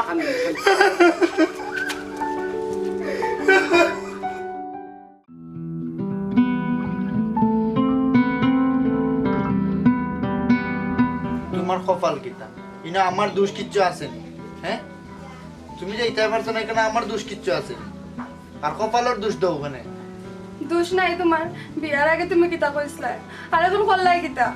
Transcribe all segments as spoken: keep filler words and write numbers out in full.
আমি তোমার কপাল কিতা? ইনো আমার দোষ কিচ্ছু আছে নি, হ্যাঁ? তুমি যাইতায় পারছো না, ইখানো আমার দোষ কিচ্ছু আছে নি। আর কপালর দোষ দেও কেনে? দোষ নাই তোমার, বিয়ার আগে তুমি কিতা কইছলায়, আর অখন করলায় কিতা?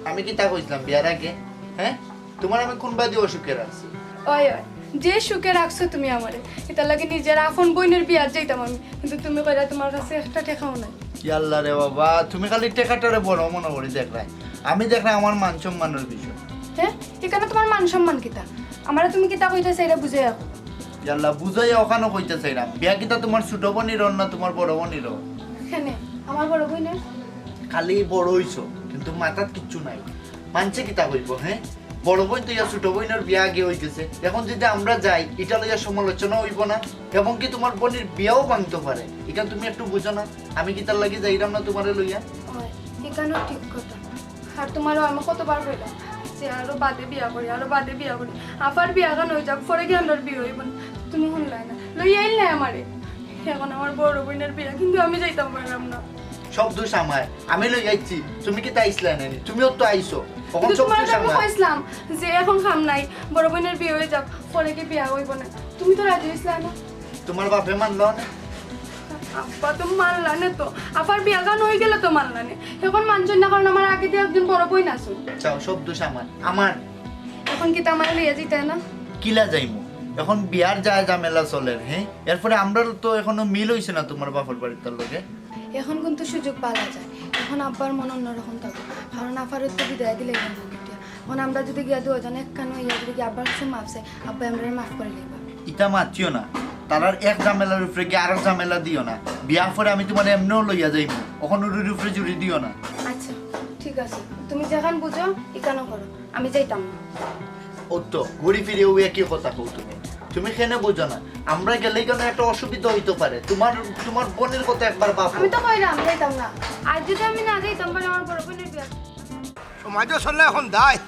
আমি কিতা কইছলাম বিয়ার আগে, হ্যাঁ? তোমার আমি কুনবায়দি অসুখে রাখছি? ওই ওই, যে সুখে রাখছো তুমি আমারে, ইতার লাগি নিজর আপন বইনর বিয়াত যাইতাম আমি, কিন্তু তুমি কইরায় তোমার কাছে একটা টেকাও নাই। ইয়াল্লা রে বাবা, তুমি খালি টেকাটারে বড় মনো করি দেখরায়, আমি দেখরায় আমার মান সম্মানর বিষয়। হ্যাঁ, ইখানো তোমার মান সম্মান কিতা? আমারে তুমি কিতা কইতায় চাইরায় বুঝাইয়া কও। ইয়াল্লা, বুঝাইয়া অখানও কইতায় চাইরাম, বিয়া কিতা তোমার ছোট বইনর না তোমার বড় বইনর? কেনে, আমার বড় বইনর। খালি বড় অইছো, কিন্তু মাথাত কিচ্ছু নাই। মানষে কিতা কইবো, হ্যাঁ? বড় বইন তো ইয়া ছোট বইনর বিয়া আগে অইগেছে, অখন যদি আমরা যাই, ইটা লইয়া সমালোচনা অইবো না? এবং কি তোমার বইনর বিয়াও ভাঙতো পারে, ইখান তুমি একটু বুঝো না? আমি কিতার লাগি যাইরাম না তোমারে লইয়া? ওই, ইখানও ঠিক কথা। আর তোমারেও আমি কতবার কইলাম যে আরো বাদে বিয়া করি, আরো বাদে বিয়া করি, আফার বিয়াখান অই যাউক, পরে গিয়া আমরার বিয়া অইবো নে। তুমি হুনলায় না, লইয়া আইলায় আমারে। অখন আমার বড় বইনর বিয়া, কিন্তু আমি যাইতাম পারলাম না। সব দোষ আমার, আমি লইয়া আইছি, তুমি কিতা আইছলায় না নি? তুমিও তো আইছো, অখন কিন্তু সব তোমারে দোষ তো আমি আমার। কইছলাম যে অখন কাম নাই, বড় বইনর বিয়া অই যাউক, পরে গিয়া বিয়া অইবো নে। তুমি তো রাজি অইছলায় না। তোমার বাপে মানলো না? আব্বা তো মানলা নে তো, আফার বিয়াখান অই গেলে তো মানলা নে। অখন মানছইন না, কারণ আমার আগেদি একজন বড় বইন আছইন। চাও, সব দোষ আমার, আমার। অখন কিতা আমারে লইয়া যাইতায় না? কিলা যাইমু? অখন বিয়ার যায় ঝামেলা চলের, হ্যাঁ? এরপরে আমরার তো অখনো মিল অইছে না তোমার বাপর বাড়ির তার লগে। অখন কিন্তু সুযোগ পাওয়া যায়, অখন আব্বার মন অন্যরকম থাকবো, কারণ আফারে তো বিদায় দিলে অখন আমরা যদি গিয়া দুইজন একখান অইয়া যদি গিয়া আব্বার কাছে মাফ চাই, আব্বায় আমরারে মাফ করি দিবা। ইতা মাতিও না, তারার এক ঝামেলার উপরে গিয়া আরক ঝামেলা দিও না। বিয়া পরে আমি তোমারে এমনেও লইয়া যাইমু, অখন উরুর উপরে জুড়ি দিও না। আচ্ছা, ঠিক আছে, তুমি যেখান বুঝো ইখানো করো, আমি যাইতাম না। ও তো ঘুরি ফিরি অউ একই কথা কও তুমি। তুমি কেনে বুঝো না? আমরা গেলে কেনে একটা অসুবিধা অইতো পারে। তোমার, তোমার বইনর কথা একবার ভাবো। আমি তো কইরাম যাইতাম না। আইজ যদি আমি না যাইতাম, পরে আমার বড় বইনর বিয়া। সমাজও চলে অখন দায়।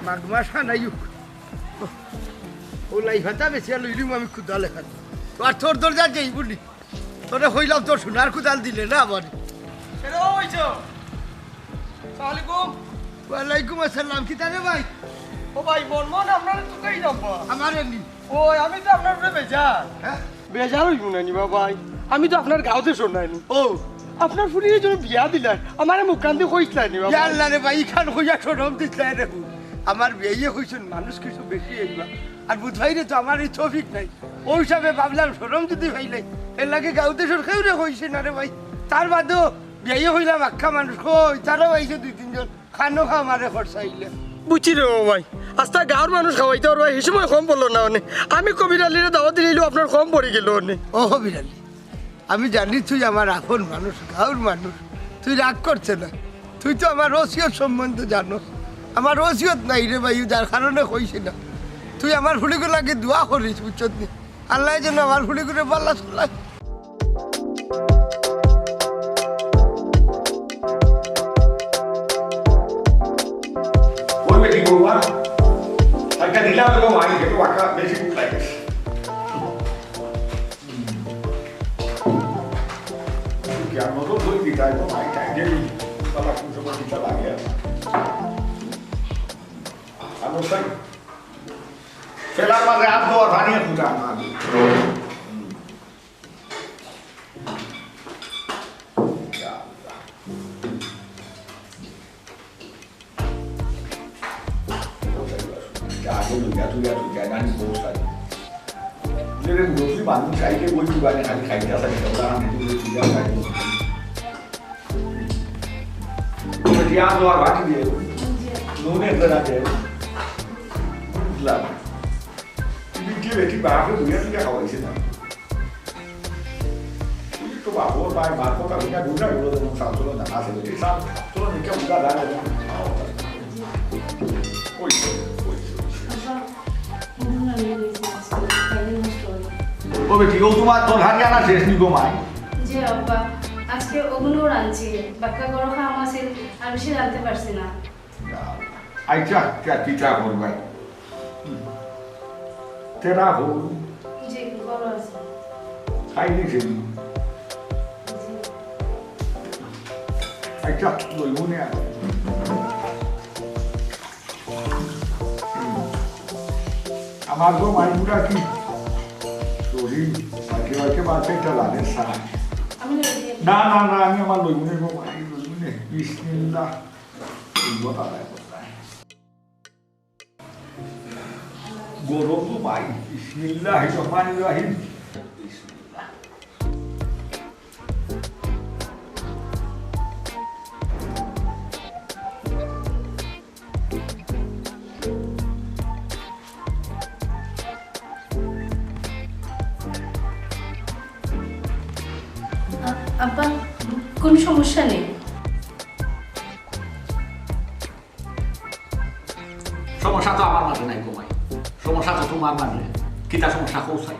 মাঘ মাস খান আইউক। অউ লাই ফাতা বেচিয়া লইলিমু আমি কুদাল এখান। তো আর তোর দরজা যাইবো নি। তোরে কইলাম তোর সোনার কুদাল দিলে না আমার। এরে, ও ভাই, সালাম আলাইকুম। ওয়ালাইকুম আসসালাম। কিতা রে ভাই? ও ভাই, মন মন আপনারে তুকাই যাবা। আমারে নি। ও, আমি তো আপনার উপরে বেজার। হ্যাঁ? বেজার অইবো না নি বা ভাই, আমি তো আপনার গাঁও দেশর নায় নি। ও। আপনার ফুরিরে যেন বিয়া দিলায়, আমারে মুখখান দি কইছলায় নি বা ভাই। ইয়া আল্লাহ রে ভাই, ইখান কইয়া শরম দিছলায় রে। আমার বিয়াইয়ে কইছইন মানুষ কিছু বেশি অইবা। আর বুধ ভাইরে তো আমার ই তৌফিক নাই। অউ হিসাবে ভাবলাম শরম যদি পাইলাই, এর লাগি গাঁও দেশর কেউরে কইছি না রে ভাই। তার বাদেও বিয়াইয়ে কইলাম আক্কা মানুষ কই, তারাও আইছে দুই তিনজন। খানো খা আমারে খরচাইলে। বুঝছি রে ও ভাই, আস্তা গাঁওর মানুষ খাওয়াইতে পারবা, হি সময় কম পড়লো না অনে। আমি কবির আলীরে দাওয়াত দিলাইলাম, আপনার কম পড়ি গেলো অনে। ও কবির আলী, আমি জানি তুই আমার আপন মানুষ, গাঁওর মানুষ, তুই রাগ করতে না। তুই তো আমার ওসিয়ত সম্বন্ধে জানোস। আমার ওসিয়ত নাই রে ভাই, যার কারণে কইছি না। তুই আমার ফুড়িগুর লাগি দোয়া করিস, বুঝছত নি? আল্লায় যেন আমার ফুড়িগুরে বালা চালায়। ওই বেটি বউয়া, একটা দিলাম এবং আই খেতে বাক্কা বেশি ভুক লাগে। জ্ঞান মতো বই দিতে হয়, ভাই, তাই যে বাবা কোন সময় দিতে লাগে। আর ওই ফেলার মাঝে হাত দেওয়া ভানিয়ে খুঁজা আমার। আগে লইয়া তুইয়া তুইয়া নানি বউ সারি। রে মুরব্বী মানুষ আইলে বই দিবা না, খালি খাইতে আসা দিতে ওরা আমি তুই তুইয়া খাই। তুই দিয়া তো আর বাকি দিয়ে। নুনে ধরা দে। বুঝলাম। তুই কি বেটি বাপরে দুইয়া তুইয়া খাওয়াইছে না? তুই তো বাবুর ভাই, মার কথা বুঝা, বুঝা গেল, যেমন সান্ত্বনা জানা আছে, বুঝলি? সান্ত্বনা দিকে বুঝা যায়, যেমন খাওয়া যায়। ওই তো, ওই তো, ওই তো। ও বেটি, ও তোমার তোর হারিয়ানা শেষ নিব মাই। জি আব্বা, আজকে ওগুলো রাঁধছি, বাক্কা গরম খাওয়া আছিল, আর বেশি রাঁধতে পারছি না। আচ্ছা, আচ্ছা, চিন্তা করবে। তেরা হো। জি, ভালো আছি। খাই দিছেন? জি। আচ্ছা, লইব নে আর। আমার তো মাইগুলা কি শরীর বাকি বাকি বাকি একটা লাগে সার। আমি লই দিই। না, না, না, আমি আমার লইব নে গো, ভাই, লইব নে। বিসমিল্লাহ। লইব তারা কোথায়? গরম গো ভাই, বিসমিল্লাহির রহমানির রহিম। বিসমিল্লাহ। আ-, আব্বা, কোনো সমস্যা নেই। সমস্যা তো আমার মাঝে নাই গো মাই, সমস্যা তো তোমার মাঝে। কিতা সমস্যা কও চাই?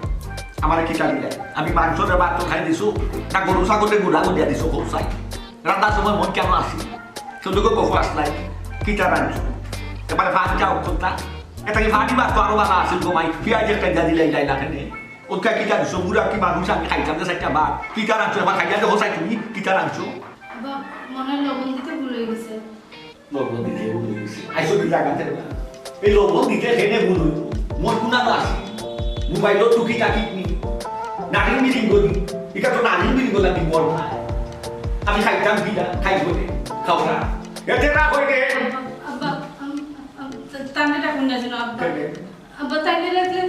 আমারে কিতা দিলে? আমি মাংসরে ভাত তো খাই দিছো, না গরু ছাগলে গুড়া গুড়িয়া দিছো কও চাই? রান্নার সময় মন কেন আসি? শুধু গো বফ আসলাই, কিতা রাঁধছো? এবারে ভাত যাও কোনটা? এটা কি ভাতই ভাত তো আরো ভালো আসিল গো মাই, পিয়াজ একটা দিয়া দিলাই লাই না কেনে? ওটা কিতা দিছো? বুড়া কি মানুষ আমি খাইতাম যে চারটা ভাত? কিতা রাঁধছো? এবার খাইয়া দেখো চাই তুমি, কিতা রাঁধছো? বাবা, মনে হয় লবণ দিতে ভুল হয়ে গেছে। লবণ দিতে ভুল হয়ে গেছে। আইসো কি জায়গা থেকে না? এই লবণ দিতে কেনে ভুল হইতো? মোর কোনা তো আসি। মোবাইলও টুকি টাকি নি। নারী মিটিং করি। এটা তো নারী মিটিং করলাম কি বল ভাই? আমি খাইতাম কি না? খাই বলে। খাও না। এতে না হইলে। আব্বা, আম-, আম-, তা-, তান্ডাটা কোন না যেন আব্বা। কেনে? আব্বা, তাইলে রাখলে,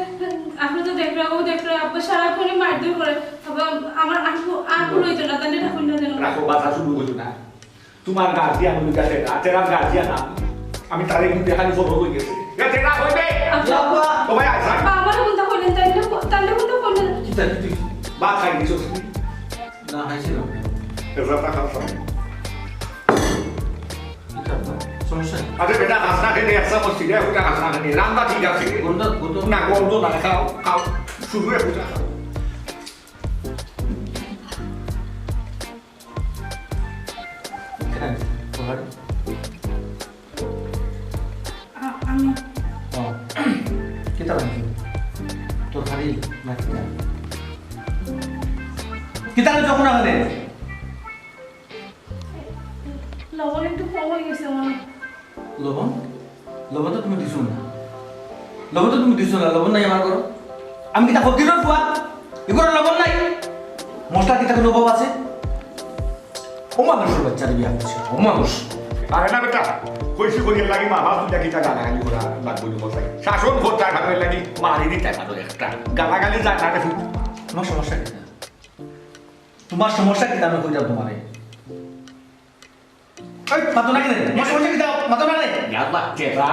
আপনি তো দেখরা, ও দেখরা, আব্বা সারাক্ষণই মারধর করে। আব্বা, আমার আর ভু-, আর ভুল হইতো না, তাইলে রাখুন না যেন। রাখো, বাধা শুরু হইতো না। তোমার গার্জিয়ান হইল গেছে না, তেরার গার্জিয়ান আমি। আমি তারে কিন্তু এখানে বড় হয়ে গেছে। এ, তেরা হইবে? আব্বা। ও ভাই, আয়, আয়। আব্বা, আমারে কোনটা কইলেন, তাইলে কো-, তাইলে কোনটা কইলেন? কিতা, কিতা, কিতা? ভাত খাই দিছো তুমি? না, খাইছি না। এ, ভাতটা খাও, খাও। কিতা আব্বা? সমস্যা নেই। আরে বেটা, খাস না খেলে এক চামচ ছিঁড়ে, ওটা খাস না খেলে। রান্না ঠিক আছে। গন্ধ, গন্ধ। না, গন্ধ না, খাও, খাও। শুরু হয়ে ওটা খাও। কেন? তোমার? আ-, আমি। ও। কিতা রাঁধছো? তরকারি না কিতা? কিতা রাঁধছো কোন আগে? লবণ একটু কম হয়ে গেছে মনে হয়। লবণ? লবণ তো তুমি দিছো না। লবণ তো তুমি দিছো না, লবণ নাই আমার ঘরো। আমি কিতা ফকিরর ফুয়া? ই ঘরো লবণ নাই? মশলা কিতা কোনো অভাব আছে? ও মানুষের বাচ্চারে বিয়া করছে, ও মানুষ। আরে না বেটা, কইছি করিয়া লাগি মা বাপ দুইটা কিতা গালাগালি করা লাগবো নি বলতাই। শাসন করতাই ভালোর লাগি, মারি দিতাই ভালো একটা। গালাগালি যায় না রে ফুয়া। তোমার সমস্যা কিতা? তোমার সমস্যা কিতা আমি কইতাম তোমারে? এই, মাতো না কেনে? তোমার সমস্যা কিতা? মাতো না কেনে? ইয়াল্লা, তেরা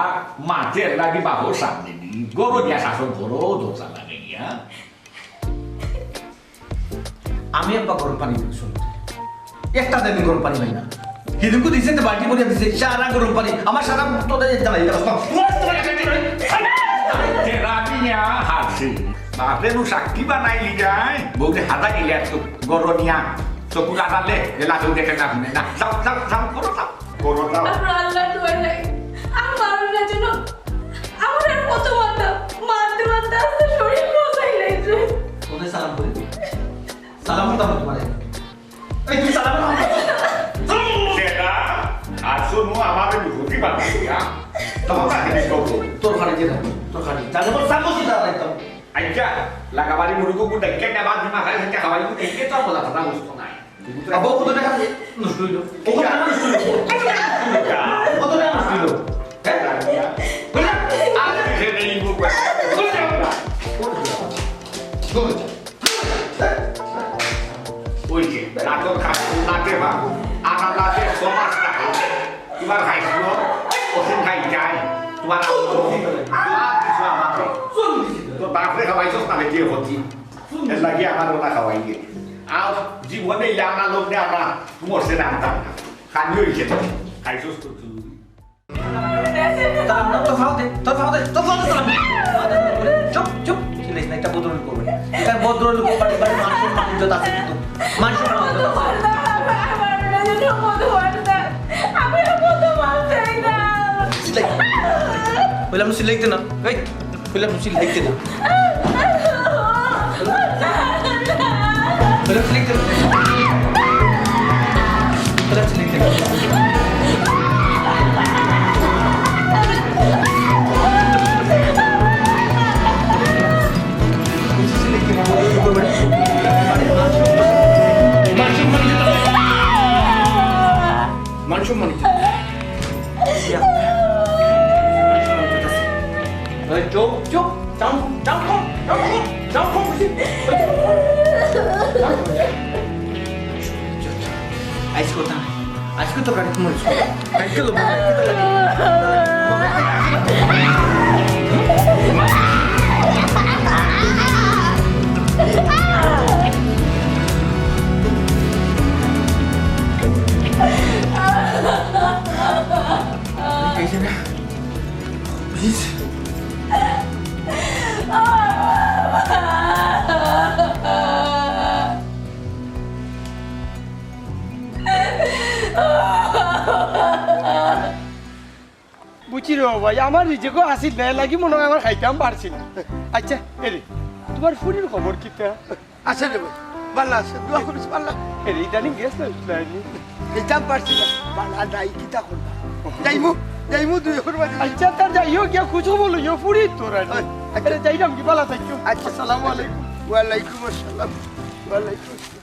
মাতের লাগি বাবুর সামনে নি। গরু দিয়া শাসন করো, দোষা লাগে গিয়া। আমি আব্বা গরম পানি দিই, শুন। একটা দিন গরম পানি পাই না। হিদিনকু দিছে তো বালতি ভরিয়া দিছে, সারা গরম পানি। আমার সারা মুখ তো দেয় না, এটা বাস না। তেরা মিয়া হারছে। বাপরে নু সাক্ষী বানাইলি যায়। বউরে হাদা গিলে একটু গরম নিয়া। চকুর আড়ালে এলা কেউ দেখে না, শুনে না। যাও, যাও, যাও, করো, যাও। করো, যাও। আমরা আল্লাহ দোয়াই লাগে। আর মারুন না যেন। আমার আর কত মারতাম। মারতে মারতে আস্তে শরীর বসাই লাগছে। কোথায় সালাম করি? সালাম করতাম তোমারে। এই তুই সালাম কর। সেটা আর শোনো, আমাদের বিভূতি বানাইয়া। তোমার কাছে সব। তোর ঘরে গিয়ে দাও, তোর ঘরে। তাহলে বল, সামনে সিধা একদম। আচ্ছা, লাগাবাড়ি মুরুগু কুটা, কেন আবার দিমা খাই, সেটা খাওয়াই, কুটা, কে তো বলা কথা বুঝতো নাই। আব্বা, কত টাকা নষ্ট হইলো? ও কত টাকা নষ্ট হইলো? কত টাকা নষ্ট হইলো? হ্যাঁ? বলে যা। আর কিসে নেই মুখ? বলে যা। বলে যা। ওই যে, নাটক খাস, নাটে ভাগো, আনা নাটে সমাজ থাকো। তোমার খাইছিল, ওষুধ খাই যায়। তোমার আর কিছু আমাকে। তোর বাপরে খাওয়াইছস না, বেটিয়ে হতি। এর লাগি আমার ওলা খাওয়াই গিয়ে। আর জীবনে ইয়া আনা লোক নিয়ে আমরা মরছে জানতাম না। খালি হইছে না। খাইছস তো তুই। তারা আমরা তো ফাও দে, তো ফাও দে, তো ফাও দে, সালাম। চুপ, চুপ, চিল্লাইস না, এটা ভদ্রলোক করবে। এটা ভদ্রলোক, বাড়ি, বাড়ি, মান সম্মান, ইজ্জত আছে কিন্তু। মান সম্মান, ইজ্জত আছে। চিল্লাই। বললাম, চিল্লাইতে না। এই, Hola, Pusi, like dena. Hola, Pusi, like dena. Hola, Pusi, like dena. মান সম্মান ইজ্জত। মান সম্মান ইজ্জত। ইয়া। এই চুপ, চুপ। চাও, চাও, খাও, চাও, খাও, চাও, খাও, বুঝি? ওই, চাও, খাও। আইস কথা। আজকে তো গাড়ি তোমার স্কুল। কালকে লোক। এই যে না। Please. বুঝছি রে বাবা, আমার রিজেক্টও আসিল না, এর লাগি মনে হয় আমার খাইতাম পারছি না। আচ্ছা, এরে, তোমার ফুরির খবর কিতা? আছে রে ভাই, ভালা আছে, দোয়া করিস, ভালা। এরে, ইদানিং গেছ না, ইসলাইনি? খাইতাম পারছি না, ভালা নাই, কিতা করবা? যাইমু, যাইমু দুই এখন বাজে। আচ্ছা, তার যাইও, গিয়া খুঁজো বলো, ইয়ো ফুরি তোরা। আচ্ছা। এরে, যাইলাম কি, ভালা থাকিও। আচ্ছা। আসসালামু আলাইকুম। ওয়ালাইকুম আসসালাম। ওয়ালাইকুম আসসালাম।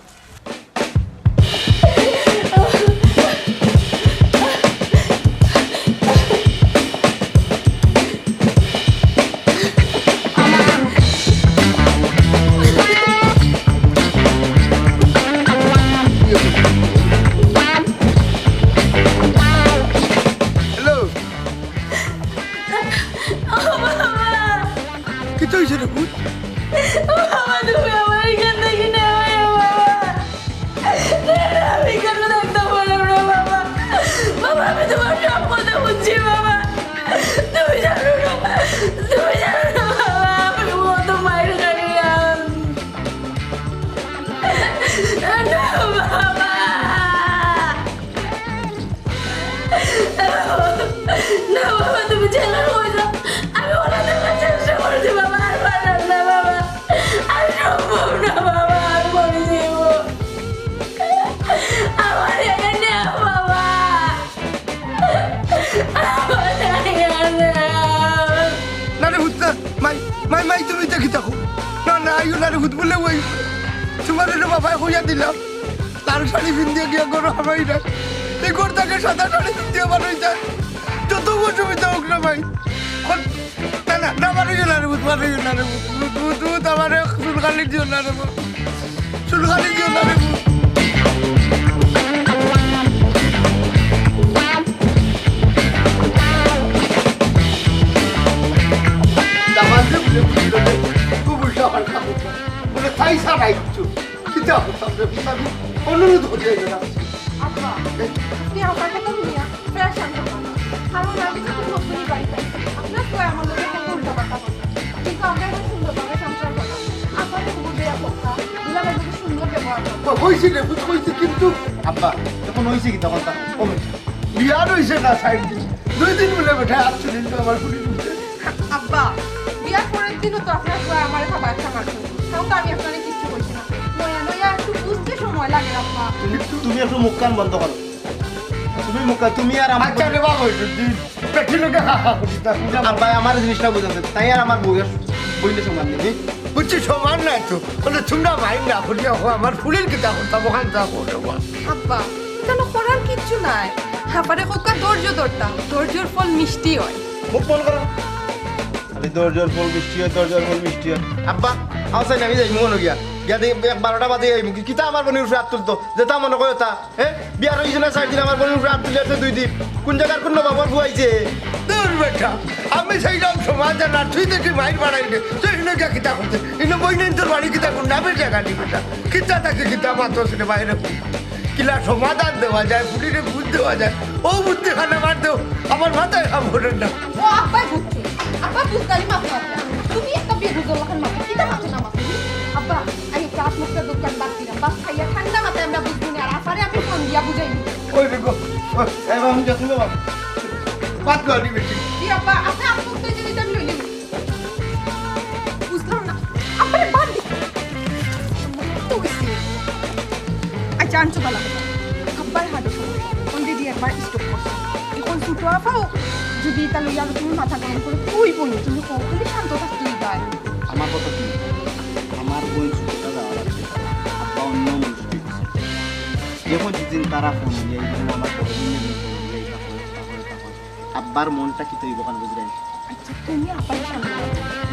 হ্যালো। ও বাবা! কিতা অইছে রে পুত? ও বাবা, তুমি আমার এখান থেকে নেওয়া, বাবা। আমি কেন থাকতে পারলাম না, বাবা? বাবা, আমি তোমার সব কথা বুঝছি, বাবা। তুমি জানো না, তুমি জানো না, বাবা, আমি কত মাইর খাইলাম। না, বাবা। না বাবা, তুমি জেলে হয়ে যাও। আমি ওনাদের কাছে চেষ্টা করেছি বাবা, আর পারলাম না বাবা। আর সম্ভব না বাবা, আর মরে যাইব। আমার এখানে বাবা। আমার এখানে। না রে পুত, না। মাই, মাই, মাই, তুমি ইতা কিতা কও? না, না, আইও না রে পুত, বলে ওই। তোমার এটা বাবায় কইয়া দিলাম। লাল শাড়ি পিন্দিয়া গিয়া ঘরো হামাই না। এই ঘর থাকি সাদা শাড়ি পিন্দিয়া বার অই যায়। যত অসুবিধা হোক না ভাই। না, না, না, বার অইও না রে পুত, বার অইও না রে পুত। পুত, পুত, পুত, আমারে চুলকানি দিও না রে পুত। চুলকানি দিও না রে পুত। দামান্দে বুলে বুঝিল যে, খুব উল্টা পাল্টা কথা। বলে, তাই ছাড়া কিচ্ছু। কিতা করতাম রে, আমি অনুরোধ করি আইলাম। আব্বা, আপনি আমার কথা শুনিয়া প্রায় শান্ত হন। কারণ আমি যখন নতুনই বাড়িতে আইছি, আপনার ফুয়া আমার লগে কত উল্টাপাল্টা কথা। কিন্তু আমরা এখন সুন্দরভাবে সংসার করলাম। আপনার খুব দেয়া কথা, দুলাভাই যদি সুন্দর ব্যবহার করো। তো হইছে রে, বুঝ হইছে, কিন্তু আব্বা, এখন হইছে কি তখন তা? ও ভাই, বিয়ার হইছে না, সাইড দিন। দুই দিন বলে বেটা আসছে, দিন তো আমার পুলিশ উঠছে। আব্বা, বিয়ার পরের দিনও তো আপনার ফুয়া আমার খাবার খাবার করছে। তাও তো আমি আপনারে কিচ্ছু কইছি না। নয়া নয়া একটু বুঝতে সময় লাগে, আব্বা। তুমি, তুমি একটু মুখ কান বন্ধ করো। তুমি মুখ কান, তুমি আর আমার আচ্ছা রে বাবা, একটু দিন। বেটি লোকে হা হা করি, তা বুঝা আব্বা, আমার জিনিসটা বুঝাতে, তাই আর আমার বউয়ের, বইলে সমান নেই। বুঝছি, সমান নাই তো। বলে, তোমরা ভাই না করিয়া হো, আমার ফুলের কিতা করতাম, ওখান তা করে হো। আব্বা, কেন করার কিচ্ছু নাই। হাফারে কউক্কা ধৈর্য ধরতা, ধৈর্যর ফল মিষ্টি হয়। মুখ বন্ধ করো। খালি ধৈর্যর ফল মিষ্টি হয়, ধৈর্যর ফল মিষ্টি হয়। আব্বা, আমার চাই না, আমি যাই, মনে গিয়া। গিয়া দেখি, এক বারোটা বাজে আইমু। কি, কিতা আমার বইনর উপরে আত তুলতো? যেতা মনে কয় তা। হ্যাঁ? বিয়ার অইছে না চাইর দিন, আমার বইনর উপরে আত তুলি আছে দুই দিন। কোন জাগার কোন নবাবর ফুয়া আইছে? দূর বেটা, আমি চাইলাম সমাধান, আর তুই দেখি মাইর বাড়াইলে। তুই ইনো গিয়া কিতা করতে? ইনো বইনাইন্তর বাড়ি কিতা কোন নামের জাগা নি বেটা? কিতা থাকি কিতা মাতস রে বাইরে? কিলা সমাধান দেওয়া যায়, ফুরিরে বুঝ দেওয়া যায়। ও বুদ্ধি খানা মার দেও, আমার মাথায় কাম করে না। ও আব্বাই বুঝছো, আব্বা বুঝদারি মাত মাত। তুমি একটা বেবুঝর লাখান মাত, কিতা মাত না মাত? আব্বা, আমি একটা আত্মহত্যা দোকান বাদ দিলাম, বাস খাইয়া ঠান্ডা মাথায় আমরা বুঝবো না, আর আফারে আমি ফোন দিয়া বুঝাই নিব। ওই দেখো, ওই, এই বাবু, যা তুমি বাবা। বাদ দেওয়া দিবে ঠিক। কি আব্বা, আচ্ছা, আত্মহত্যা যদি আমি লই নিব। তো গেছে। আচ্ছা, আনছো বালা কথা। আব্বার হার্টে সমস্যা। Already একবার স্ট্রোক করছে। এখন ছোট আফাও যদি ইতা লইয়া আরো তুমি মাথা গরম করো, কইবো নি, তুমি কও, তুমি শান্ত থাকতে হইবায়। আমার কথা কি? আমার ওই ছোটটা যাওয়া লাগছে। আব্বা অন্য মানুষ হয়ে গেছে। এখন যেদিন তারা ফোন দিয়ে, এই জন্য আমার বড় বোনের ফোন দিয়ে, এটা হয়, ওটা হয়, ওটা হয়। আব্বার মনটা কি তৈরি দোকান বুঝলেন? আচ্ছা, তুমি আপারে সামনে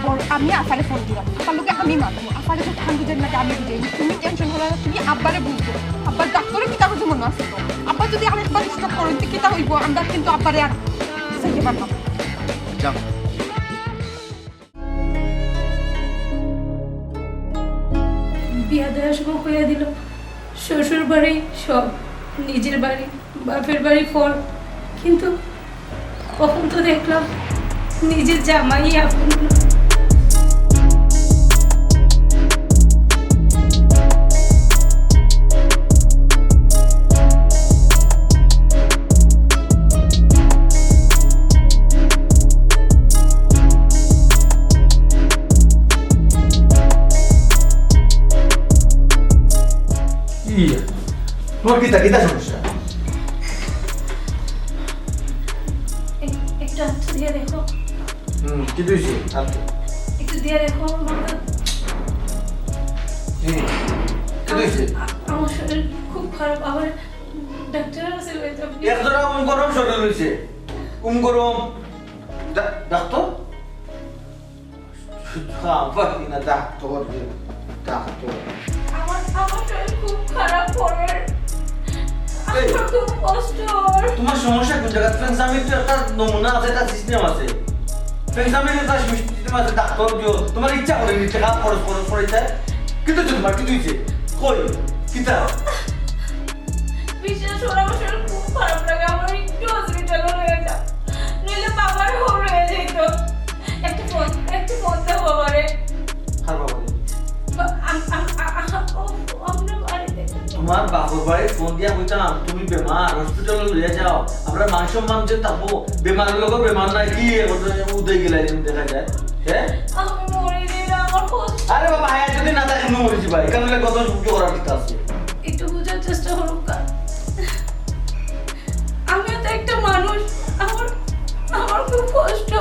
বল, আমি আপারে ফোন দিলাম। আপার লোকে আমি মাতমু। আপারে তো খান বুঝেন না, আমি বুঝাই। তুমি টেনশন করো না, তুমি আব্বারে বুঝো। আব্বার ডাক্তারে কিতা করছে মনে আছে তো? আব্বা যদি আরেকবার স্ট্রোক করেন, তো কিতা হইব? আমরা কিন্তু আব্বারে আর সইতে পারলাম না। যাও। বিয়া দেওয়ার সময় কইয়া দিল, শ্বশুর বাড়ি সব, নিজের বাড়ি, বাপের বাড়ি পর। কিন্তু কখন তো দেখলাম নিজের জামাই আপন না। কি? তোমার কিতা, কিতা সমস্যা? এক-, একটু আচ্ছা দিয়ে দেখো। হুম, কি হইছে? আর কি? একটু দিয়ে দেখো, আমার তো জি। কি হইছে? আ-, আমার শরীর খুব খারাপ, আবার ডাক্তার আছে, ওই তো আপনি একজোড়া উম গরম শরীর হইছে। উম গরম। ডা-, ডাক্তার? আবার কি না ডাক্তার, ডাক্তার। আমার, আমার শরীর খুব খারাপ করের। এই। আমার খুব কষ্ট অর। তোমার সমস্যা কোন জায়গা? ফেনজামির তো একটা নমুনা আছে, একটা সিস্টেম আছে। ফেনজামির একটা সিস্টেম আছে, ডাক্তার দিও। তোমার ইচ্ছা করে নিতে কাজ খরচ, খরচ করে দেয়। কিন্তু তোমার কি হইছে? কই? কিতা? বিশ্বাস করো, আমার শরীর খুব খারাপ লাগে, আমার একটু হসপিটালে নিয়ে যাও, নইলে বাবার খবর হয়ে যেত। একটা ফোন, একটা ফোন দাও বাবারে। কার বাবারে? বা-, আম-, আম-, আ-, আ-, ও, আমরা বাড়িতে। তোমার বাপর বাড়ি ফোন দিয়া কইতাম, তুমি বেমার, হসপিটালে লইয়া যাও, আমরা মান সম্মান যে থাকবো, বেমারের লগে বেমার নাই, কি এখন উদয় গেলাই দেখা যায়, হ্যাঁ? আমি মরে গেলে আমার কষ্ট। আরে বাবা, হায়াত যদি না থাকে, মরে যাবা, এখানে কত সহ্য করার কিতা আছে? একটু বুঝার চেষ্টা করুক, আমিও তো একটা মানুষ, আমার, আমার খুব কষ্ট।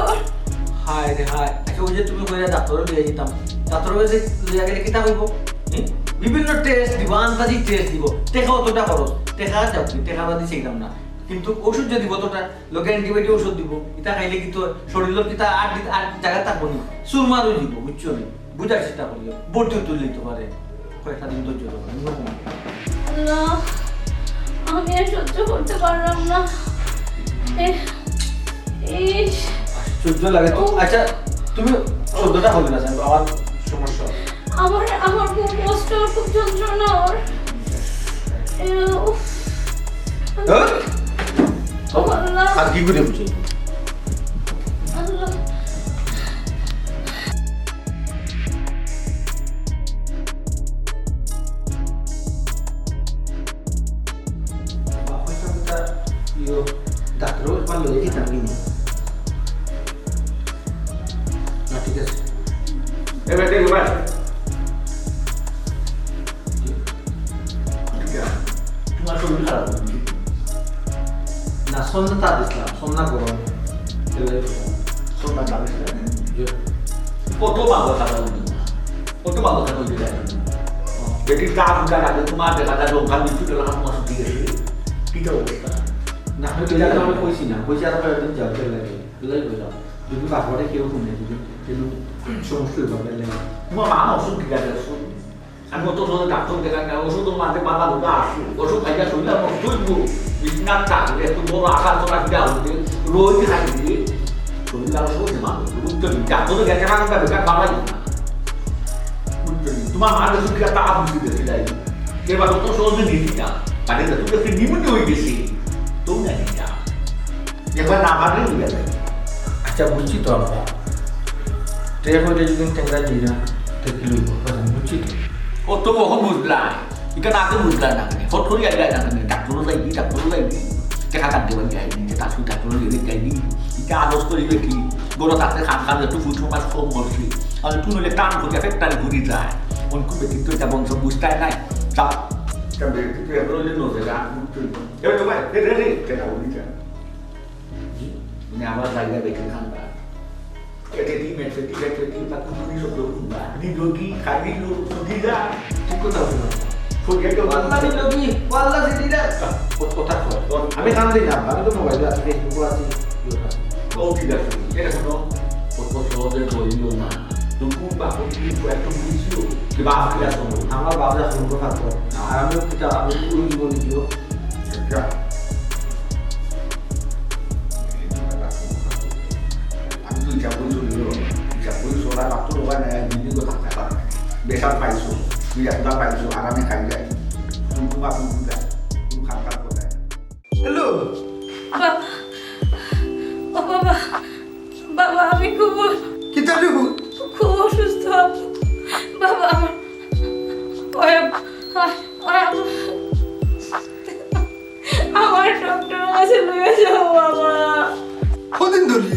হায় রে হায়। আচ্ছা, ওই যে তুমি কইরা ডাক্তারও লইয়া যেতাম, ডাক্তারের কাছে লইয়া গেলে কিতা হইব? হুম? বিভিন্ন টেস্ট দিব, আন্দাজি টেস্ট দিব, টেকা অতটা খরচ, টেকা যাবো, টেকা বাদি চাইলাম না, কিন্তু ওষুধ যে দিব অতটা, লগে অ্যান্টিবায়োটিক ওষুধ দিব, ইটা খাইলে কিন্তু শরীরের কিতা আর দি-, আর জায়গা থাকবো না, সুরমার হয়ে দিব, বুঝছো নি? বুঝার চেষ্টা করিও, ভর্তি তুলে দিতে পারে কয়েকটা দিন ধৈর্য ধরো, অন্যরকম। আল্লাহ, আমি আর সহ্য করতে পারলাম না। এ, ইস। সহ্য লাগে তো? ও। আচ্ছা, তুমি শব্দটা হবে না, জানো, আমার সমস্যা হবে। আমার, আমার খুব কষ্ট, খুব যন্ত্রণা ওর। এ, উফ। হ্যাঁ? ও আল্লাহ। আর কি করে বুঝে? আল্লাহ। বাপের সাথে তার ইয়ো, ডাক্তারও একবার লইয়া দিতাম কি না? না, ঠিক আছে। এ বেটা, এ বেটা। ঠিক আছে। তোমার শরীর খারাপ হয়েছে। না, সন্ধ্যা তা দিছিলাম, সন্ধ্যা গরম। এবার সন্ধ্যা তা দিছিলাম। যে কত পাগল খাতা হইল না, কত পাগল খাতা হইল না। বেটির গা ফুটা লাগে, তোমার দেখা যায়, লোক খালি ফুটে লাগা, তোমার শুকিয়ে গেছে। কিতা অবস্থা? না, আমি তো এটা আমি কইছি না, কইছি আর কয়েকদিন যাও, চলে লাগে। এলাই কইলাম, যদি বাপরে কেউ শুনে, যদি কেউ সমস্যা হইব, এলাই। তোমার মা অসুখ ঠিক আছে, অসুখ। আমি অত সহজে ডাক্তার দেখাই না, ওষুধ মাঝে বাধা ধরে আসি, ওষুধ খাইয়া শরীর নষ্ট হইব। বিছনা থাকলে একটু বড় আকার করা ফিরা হইতে, রোজ খাইতে, শরীর আরো সহজে মানুষ। বুঝতে পারি, ডাক্তার দেখাই না, বেকার বাড়াই না। বুঝতে পারি, তোমার মা যখন কিনা তা বুঝতে দেখি যাই, এবার অত সহজে নিতি না, তাহলে তো তোর নিমুনি হয়ে গেছে, তো না নিতা। একবার না মারলে হয়ে যাবে। আচ্ছা, বুঝছি তো আমরা। তো এখন যদি তুমি টেংরা দিই না, তো কি লইব? কথা আমি বুঝছি তো। ও তো কখন বুঝলা? এটা না তো বুঝলা না কেনে? ফট করি আইলা না কেনে? ডাক্তারও যাইবি, ডাক্তারও যাইবি। টেকা কাটতে পারি যাইবি, যে তার সঙ্গে ডাক্তারও যাইবি, যাইবি। এটা আদর্শ করি বেটি। বড় থাকতে খান খান একটু ফুট ফোকাস কম করছি। আর তুই নইলে টান ঘুরিয়া ফের টান ঘুরি যায়। কোন কোন ব্যক্তিত্ব এটা বংশ বুঝতে নাই। যাও। এটা ব্যক্তিত্ব এখন হইলে নজরে আর কোনো চলবে না। এবার তোমার, এ রে রে, কেন বলি কেন? জি? মানে আমার জায়গা দেখে খান না। এটা কি মেট্রো কি, মেট্রো কি, তা কুকুরি শব্দ শুনবা। নিরোগী, খালি লোক, সুবিধা। ঠিক কথা বললাম। ফরিয়া তো আল্লাহ নিরোগী, আল্লাহ সিদ্ধিদার। ক-, কথা কয়। আমি কাম দিই না, আমি তো মোবাইলে আছি, Facebook-ও আছি, ইয়ে আছি। ও ঠিক আছে, এটা শোনো, অত সহজে বলিও না। তুমি বাপকে কি একটু বুঝিও? কি বাপ কি আছে? আমার বাপ যা শুনবো থাকতো। আর আমিও কি তা, আমি ওই জীবনে গিয়েও। যা। আমি তো ইচ্ছা করি চলি গেল। ইচ্ছা করি চলার বাপ তো দোকান নাই, দিন দিন তো থাকতে পারে না। বেকার পাইছো, তুই একটা পাইছো, আরামে খাই যায়। তুমি তোমার তুমি যায়, তুমি খাপ খাপ করে। হ্যালো। বাবা, ও বাবা, বাবা, আমি খুব অ-, কিতা রে? খুব অসুস্থ। বাবা, আমার, ওই, ওই, আমার, আমার ডক্টর কাছে লইয়া যাও, বাবা। কদিন ধরি?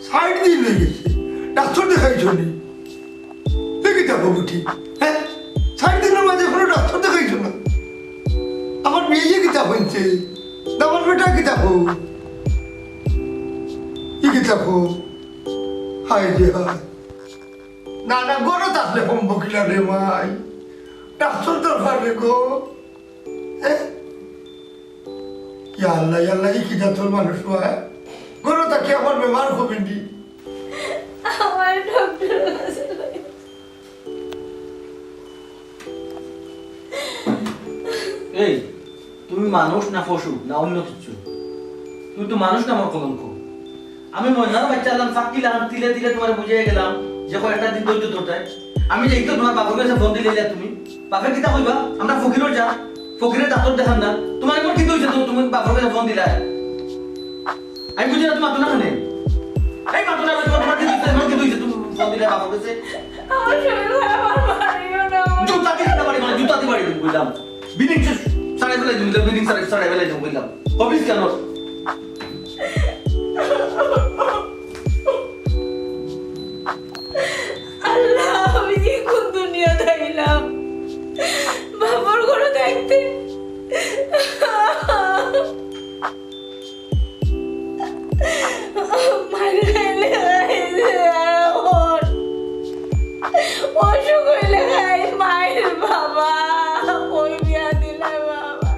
চাইর দিন অই গেছে, ডাক্তার দেখাইছো নি? এ কিতা কও বেটি? হ্যাঁ? চাইর দিনর মাঝে কোনো ডাক্তার দেখাইছো না? আমার মেয়ে কিতা হইছে? না, আমার বেটা কিতা কও? ই কিতা কও? হায় রে হায়। না, না, ঘরো থাকলে কমবো কিলা রে মাই? ডাক্তার দরকার রে গো। হ্যাঁ? ইয়া আল্লাহ, ইয়া আল্লাহ, ই কি জাতর মানুষ, হ্যাঁ? ঘরো থাকি আমার বেমার কমে নি। আমার ডক্টর কাছে লই। এই, তুমি মানুষ না পশু, না অন্য কিছু? তুমি তো মানুষ না আমার কলঙ্ক। আমি ময়নার বাচ্চা আনলাম, ফাক্কি লাগান তিলে তিলে তোমারে বুঝাইয়া গেলাম যে কয়েকটা দিন ধৈর্য ধরতায়। আমি যাই তো তোমার বাপর কাছে ফোন দিলে তুমি। বাপে কিতা কইবা? আমরা ফকিরর জাত, ফকিরে ডাক্তার দেখান না। তোমার এমন কিতা হইছে তো তুমি বাপর কাছে ফোন দিলায়? আমি বুঝি না তুমি মাতো না কেনে? এই মাতো না, তোমার, তোমার কিতা হইছে? এমন কিতা হইছে তুমি ফোন দিলায় বাপর কাছে? আমার শরীর খারাপ, আর মারিও না আমারে। জুতা দি দিতে পারি, মানে জুতা দি বাড়ি দিবো কইলাম। বিডিং সারাই ফেলাই দিবো, বিডিং সারাই, সারাই ফেলাই দিবো কইলাম। হবিস কেন? আল্লাহ, আমি যে কোন দুনিয়াত আইলাম? বাপর ঘরো থাকতে মাইর খাইলে খাই যে আর অখন অসুখ হইলে খাই মাইর বাবা, কই বিয়া দিলে বাবা?